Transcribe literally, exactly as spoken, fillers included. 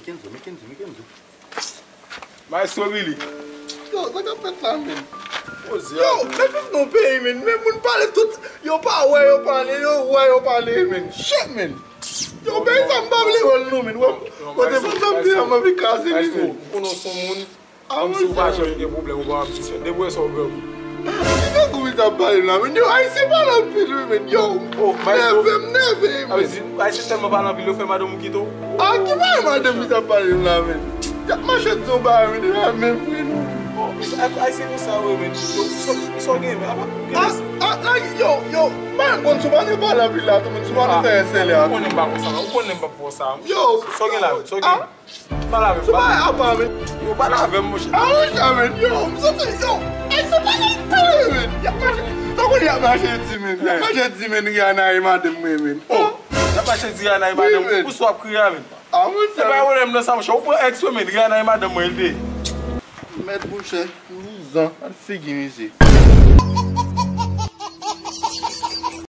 Kenzo, men Kenzo, men Kenzo. Maestro Billy. Yo, sa k ap fèt la, men? Yo, men viv nan peyi, men. Men moun pale tout. Yo pa wè, yo pale, yo wè, yo pale, men. Shit, men. Yo, peyi sa m pa vle wè l non, men. Wè, kote fanm sa m te an, m anvi kraze li, men. Ou konnen w se yon moun. Menm si ou pa janm gen pwoblèm, ou pa ap disfè. Depi w wè sa w grangou. Ki grangou misye ap pale la, men? Yo, Ayisyen pale anpil, wi, men. Yo, nève m nève, men. Ayisyen tèlman pale anpil, yo fè madanm ou kite w. A, ki bagay madanm misye ap pale la, men? Y ap mache di yon bagay, men, deja menm vre, non. Ayisyen konsa, wi, men. Yo, sa w gen, men? A, a, yo, yo, m pa konn si w pa te pale anpil la, tou, men si w pa te fè sèlè a. Ou konnen m pa konsa, ou konnen m p ap fè sa. Yo, sa w gen la, men? Sa w gen? Pale avè m, pale avè m. Yo, pale avè m, monchè. A, monchè, men, yo, m santi, yo, ay, se pa nan pale, men. Y ap mache, tankou y ap mache di, men. Y ap mache di, men, Rihanna e madanm mwen, men. Oh, y ap mache di Rihanna e madanm mwen. Wi, men. Pou sa w ap kriye a, men? A, monchè. Se pa pwoblèm nan sa, monchè. Ou pran èks mwen, men. Rihanna e madanm mwen, li te ye. Mèt, monchè, vouzan, gad figi misye.